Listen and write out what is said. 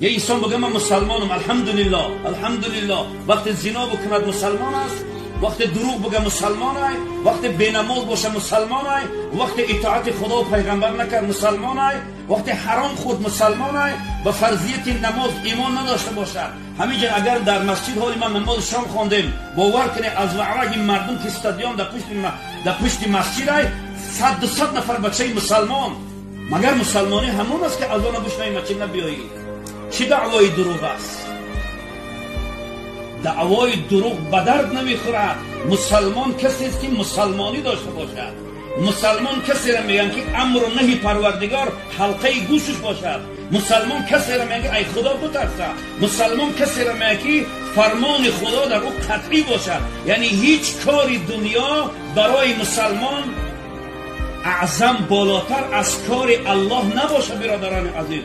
Е инсон бигӯяд: «Ман мусалмонам, алҳамдулилло, алҳамдулилло», вақте зино бикунад, мусалмон аст, вақте дурӯғ бигӯяд, мусалмонай, вақте бенамоз боша, мусалмонай, вақте итоати Худо пайғамбар накард, мусалмонай, вақте ҳаром хӯрд, мусалмонай, ба фарзияти намоз имон надошта бошад. Ҳаминҷа агар дар масҷид ҳоли ман намози шом хондем, бовар кунед, аз вараги мардум, ки стадион дар пушти масҷидай, 100-200 нафар бачаи мусалмон. Магар мусалмонӣ ҳамон аст, ки азона бишнавӣ, масҷид набиёӣ? Чӣ даъвои дурӯғ аст? Даъвои дурӯғ ба дард намехӯрад. Мусалмон касест, ки мусалмонӣ дошта бошад. Мусалмон касеро мегӯянд, ки амру наҳи Парвардигор ҳалқаи гӯшаш бошад. Мусалмон касеро мегӯянд, ки ай Худо бутарса. Мусалмон касеро мегӯянд, ки фармони Худо дар ӯ қатъӣ бошад. Яъне ҳеҷ кори дунё барои мусалмон аъзам, болотар аз кори Аллоҳ набошад. Биродарони азиз.